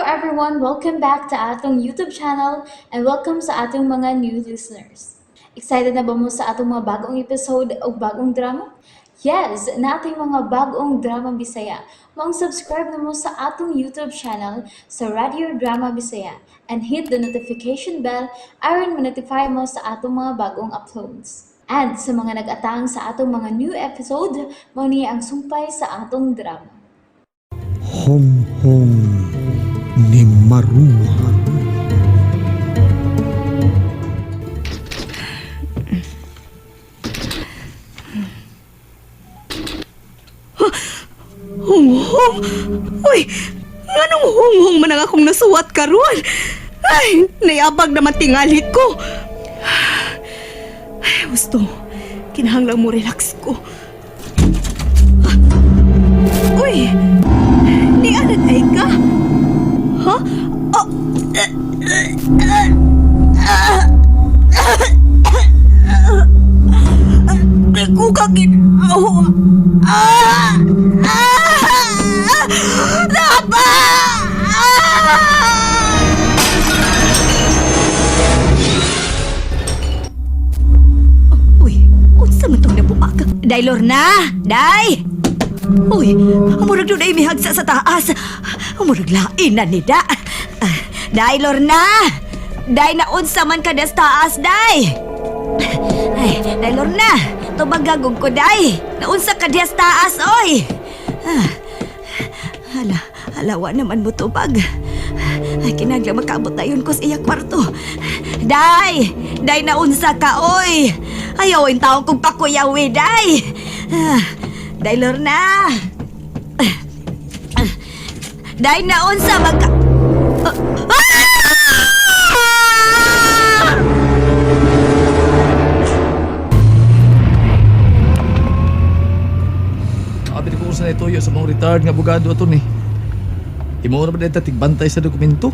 everyone! Welcome back to atong YouTube channel and welcome sa atong mga new listeners. Excited na ba mo sa atong mga bagong episode o bagong drama? Yes, nating mga bagong drama Bisaya. Maong subscribe na mo sa atong YouTube channel sa Radio Drama Bisaya and hit the notification bell aron ma-notify mo sa atong mga bagong uploads. And sa mga nag-atang sa atong mga new episode, mao ni ang sumpay sa atong drama. Honghong ni Maruha. Hunghong? Uy, nganong hunghong man ang akong nasuwat karon? Ay, nayabag naman tingalit ko. Ay, gusto, kinahanglang mo relax ko. Ah, uy, ni anad ay ka? Ha? Oh, ko ka ginawa. Ah! Ah! Napa! Ah! Uy, unsa man tong nabuak? Day Lorna! Day! Uy, murag dunay mihagsa sa taas. Murag lain na ni da. Ah, Day Lorna! Day na unsa man ka sa taas, day! Ay, Day Lorna! Tubagagog ko, day! Naunsa ka diya sa taas, oy! Ah, hala, hala, wa naman mo tubag. Ay, kinagla makaabot na yun ko sa iya kwarto. Day! Day, naunsa ka, oy! Ayaw, yung taong kong pakuyawi, day! Ah, Day, Lorna! Day, naunsa magka... Ah! Abi ko sa ituyo sa mga retired nga abogado ato ni. Imo ra ba dito tigbantay sa dokumento?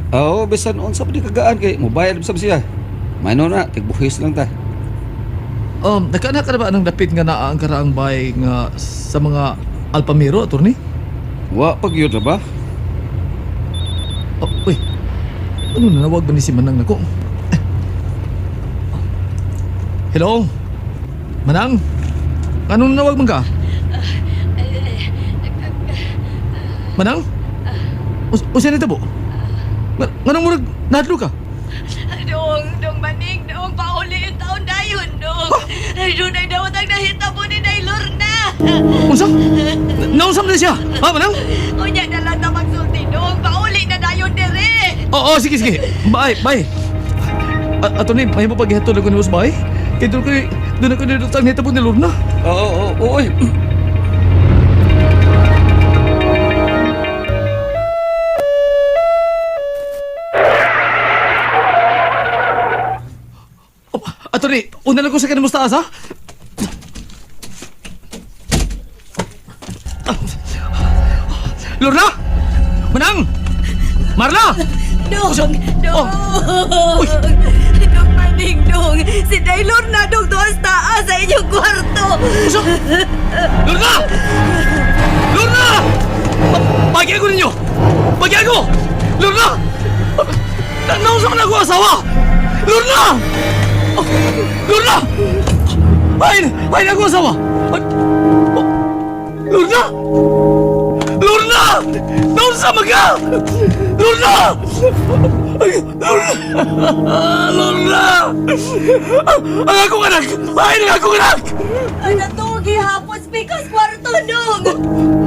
Oo, bisan unsa pa di kagaan kay mobayad bisab siya. Mano na, tigbuhis lang ta. Nakaana ka na ba anang dapit nga naa ang karaang bay nga sa mga Alpamiro attorney? Wa pag yun na ba? Oh, uy. Ano nanawag ba ni si Manang nako? Hello? Manang? Anong nanawag man ka? Manang? Usa nito po? Nganong murag nahadlo ka? Dong, dong maning, dong pauli yung taon dayon, dong. Dunay daw ang nahitabo ni Day Lorna. Unsa? Naunsa man na siya? Ha, Manang? Unya na lang ta magsulti, dong. Pauli na dayon dire. Oo, sige, sige. Bye, bye. Ato ni, may mo paghihatod ako ni Boss Bay? Kaya doon ko, doon ako nilutang nito po ni Lorna. Oo, oo, oo, oy. Oh, ato ni, una lang ko sa kanimo sa taas, ha? Lorna! Manang! Marla! Dong, dong. Oh. Uy. Dong maning, dong. Si Day Lorna, dong, tuwas taas sa inyong kwarto. Usa! Lorna! Lorna! Pagi ako ninyo! Pagi ako! Lorna! Nausa man ako asawa! Lorna! Oh, Lorna! Ay! Ay ako asawa! Ay, oh, Lorna! Lorna! Nausa man ka! Lorna! Ay, Lorna! Lorna! Ang akong anak! Ay, ang akong anak! Ay, natugi hapon, speakers kwarto, dong.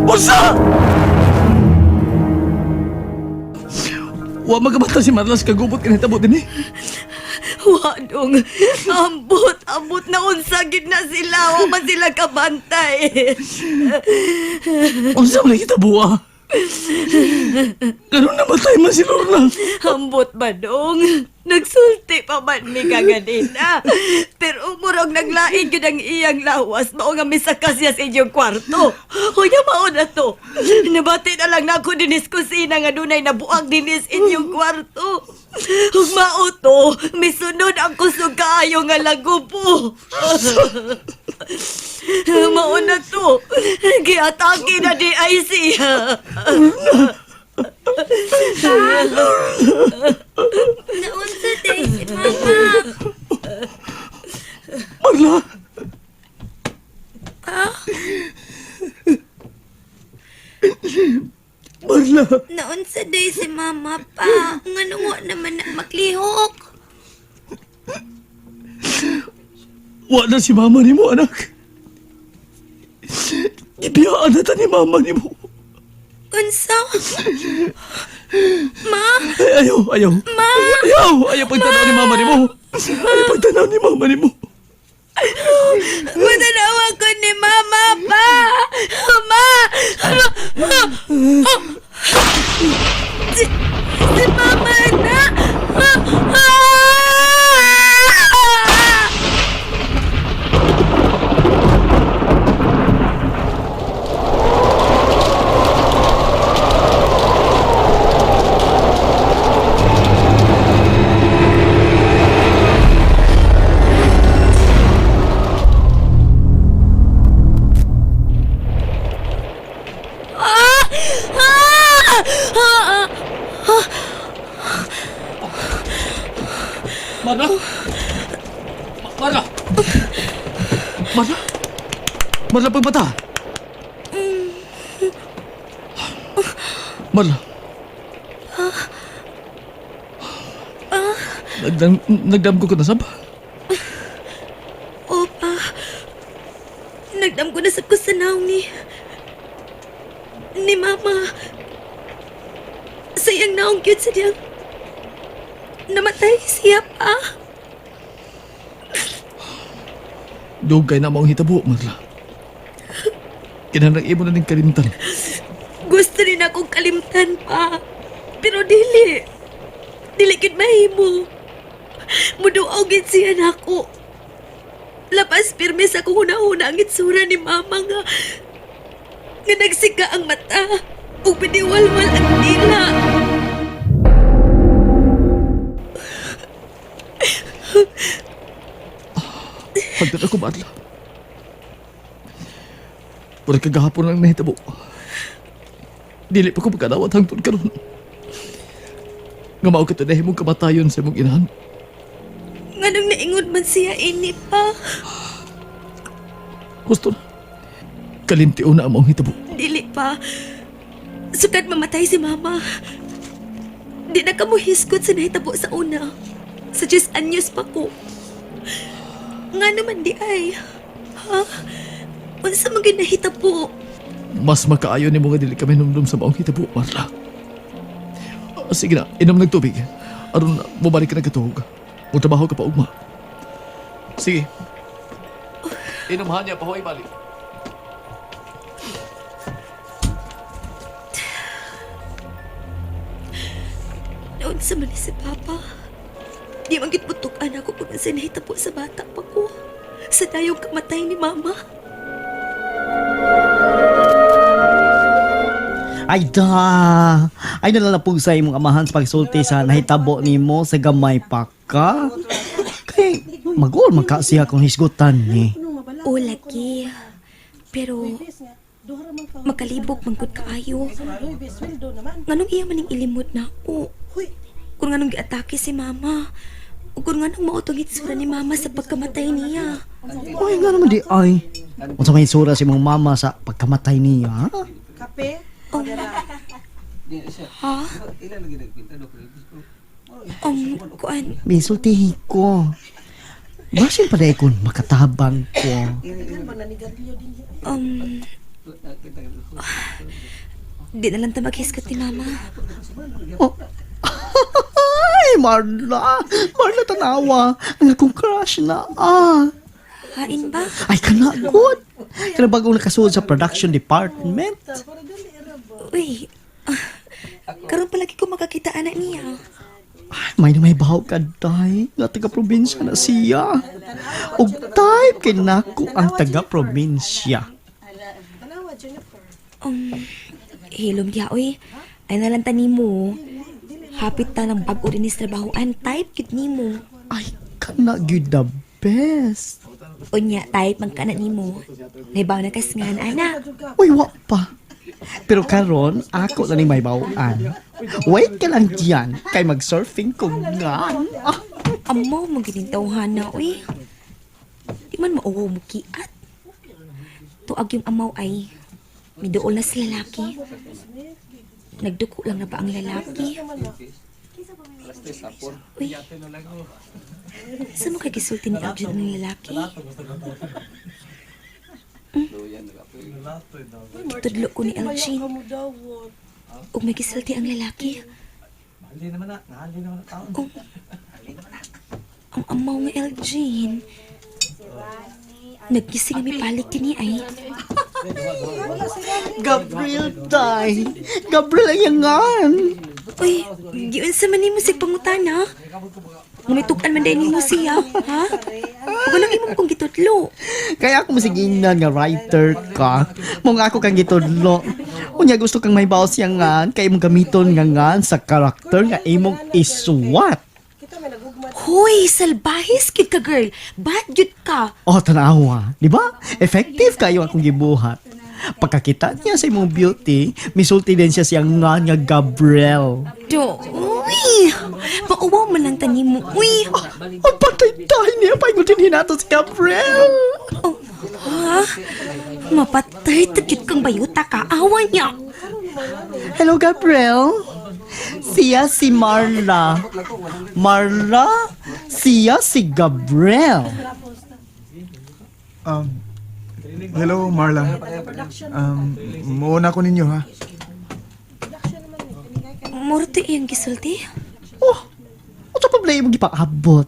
Unsa! Wa magabata si Marlas kagubot kinahitabo din eh. Wa, dong. Ambot, ambot na unsa gid na sila. Wa man sila kabantay. Unsa man hitabo ah? Ganun namatay man si Lorna. Ambot ba dong? Nagsulti pa man mi kaganina. Pero murag naglain gyud ang iyang lawas mao nga misaka siya sa inyong kwarto. Hoy, mao na to. Nabati na lang nako dinis kusina nga dunay nabuang dinis inyong kwarto. Ug mao to, misunod ang kusog kaayo nga lagupo. Mao na to. Giatake na di ay siya. Pa! Naunsa day si Mama. Marla! Marla! Naunsa day si Mama pa. Nganong wa naman na maglihok. Wa na si mama nimo, anak. Gibiyaan na ta ni mama nimo. Unsa? Ma! Ay, ayaw, ayaw. Ma! Ayaw, ayaw pagtanaw ni mama nimo. Ayaw pagtanaw ni mama nimo. Matanawa ko ni Mama pa! Ma! Ma! Ma! Oh! Si Mama na! Ah! Ah! Ah! Ah! Ah! Marla! Marla! Marla! Marla, pagmata! Marla. Nagdam ko ka na sab? Opa, nagdam ko na sa kusanaw ni Mama. Sayang naong cute sa diyang namatay siya pa. Dugay na maong hitabo, Marla. Kinahanglan imo na ning kalimtan. Gusto rin akong kalimtan pa. Pero dili. Dili kid mahimo. Muduaw gid siya nako. Lapas pirmi sa akong hunahuna ang itsura ni Mama nga nga nagsika ang mata ug piniwalwal ang dila. Pagdala ko, Marla. Pura kagahapon lang nahitabo. Dili pa ko magkadawat hangtod karon. Nga mao kita dahil mong kamatayon sa imong inahan. Nganong naingon man siya ini pa. Gusto na. Kalimtio na ang maong hitabo. Dili pa. Sukad mamatay si Mama. Di na kamo hiskot sa nahitabo sa una. Sa 10 anyos pa ko. Nga naman di ay. Ha? Unsa man gyud nahitabo? Mas makaayo ni mga dili kami numdum sa maong hitabo, Marla. Ah, sige na, inom ng tubig. Aron bumalik ka na katuog. Mutrabaho ka pa ugma. Sige. Inom ha niya, pahuay balik. Naunsa man ni si Papa. Di man gyud putukan ako kung unsa nahitabo sa bata pa ko. Sa dayong kamatay ni Mama. Ay da! Ay nalalapog sa imong amahan sa pagsulti sa nahitabo nimo sa gamay pa ka. Kay magol man ka siya kung hisgutan ni. O lagi. Pero makalibog man gud kaayo. Nganong iya maning ilimod na ako? Kung nganong giatake si Mama. O kung nganong mao tong hitsura ni Mama sa pagkamatay niya. Uy, nga naman di ay. Unsa may hitsura sa imong mama sa pagkamatay niya? Ha? Ha? Kuan, Misultihin ko. Basin pa dahil kung makatabang ko. um, di na lang ta maghisgot ni Mama. Oh. Ay, Marla! Marla, tanawa! Ang akong crush na ah! Hain ba? Ay, kana good! Kana bagong nakasuod sa production department. Uy, karon palagi ko makakita anak niya. Ay, may na may bahaw ka, day. Nga taga-probinsya na siya. Og type kay nako ang taga-probinsya. Hilom diha oy. Ay nalang ta nimo. Hapit ta ng bag-o rin sa trabahoan. Type gid nimo. Ay, kana gyud the best. Unya, type man kana nimo. Naibaw na kas nga ana. Uy, wa pa. Pero karon ako na ning may bawaan. Wait ka lang diyan kay mag-surfing ko nga. Ah, Amaw mo gining tawhana, uy. Di man mauwaw mo kiat. Tuag yung amaw ay miduol na sa lalaki. Nagduko lang na ba ang lalaki? Uy, saan mo kagisulti ni Algin ng lalaki? Gitudlo ko ni Elgin. Ug may gisulti ang lalaki. Oh, ang amaw nga Elgin. Nagkising kami palit kini ay. Gabriel day. Gabriel ang yangan. Uy, giunsa man nimo sig pangutana? Ngumitukan man dahil nimo siya, ha? Ug anong imong kong gitudlo? Kaya ako masiginan nga writer ka. Mong ako kang gitudlo. Unya gusto kang may baos yangan kay imong gamiton nga ngan sa karakter nga imong isuwat. Hoy, salbahis kid ka girl. Bad jud ka. Oh, tanawa. Di ba? Effective kayo akong gibuhat. Pagkakita niya sa imong beauty, misulti din siya siyang nga nga Gabriel. Do, uy. Pauwaw man lang tani mo, uy. Ang patay-tay niya, paingon din hinato si Gabriel. Oh, ha? Mapatay ta jud kang bayuta ka. Awa niya. Hello, Gabriel. Siya si Marla. Marla, siya si Gabriel. Hello, Marla. Muuna ko ninyo, ha? Muro to iyang gisulti. Oh, ano problema imong gipaabot?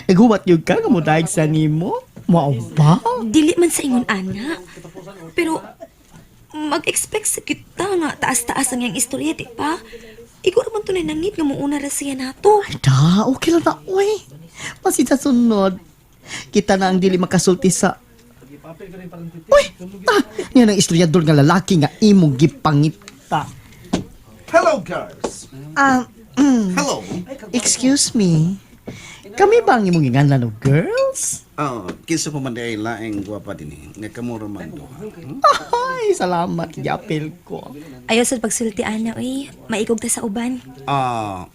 Naghuwat yun ka nga mo daig sa nimo? Mao ba? Dili man sa ingon ana. Pero mag-expect sa kita nga taas-taas ang iyang istorya, di ba? Iguro man to na nangit nga muuna ra siya nato. Ay da, okay lang na, uy. Masin sa sunod. Kita na ang dili makasulti sa... Uy! Ah, yan ang istoryador nga lalaki nga imong gipangita. Hello, girls. Ah, Hello. excuse me. Kami ba ang imong inganlan og girls? Oh, kinsa pa man di ay laing gwapa din eh. Nga kamo ra man duha. Hmm? Ay, salamat, yapil ko. Ayaw sa pagsulti ana, uy. Maigog ta sa uban. Ah,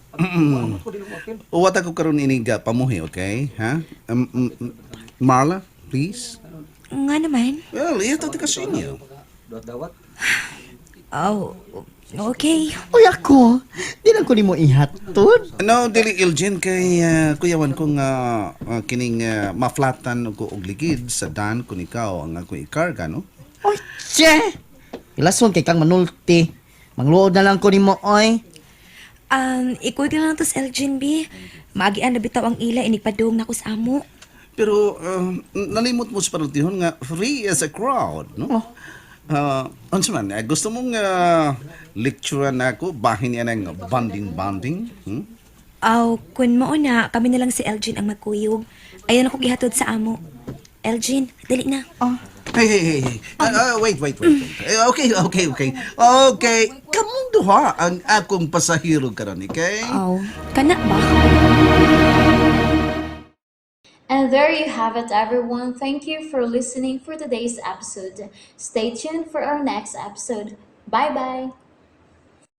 uwat ako karon inig pamuhi, okay? Ha? Marla, please. Nga naman. Well, ito ti kasi inyo. Oh, okay. Uy, ako, di lang ko nimo ihatod. No, dili Elgin kay kuyawan ko nga kining maflatan ko og ligid sa dan kun ikaw ang ako ikarga, no? Oy, che! Ilason kay kang manulti. Mangluod na lang ko nimo, oy. Ikoy ka lang to sa Elgin B. Maagian na bitaw ang ila, inigpadung na ko sa amo. Pero nalimot mo sa panultihon nga free as a crowd, no? Unsa man, gusto mong lecturean ako bahin niya ng bonding-bonding? Hmm? Aw, kun mao na, kami na lang si Elgin ang magkuyog. Ayaw na ko gihatod sa amo. Elgin, dali na. Hey, hey, hey, hey. Wait, wait, wait, wait. Eh, okay, okay, okay. Okay, kamong duha ang akong pasahero karon, okay? Aw, kana ba? And there you have it, everyone. Thank you for listening for today's episode. Stay tuned for our next episode. Bye bye.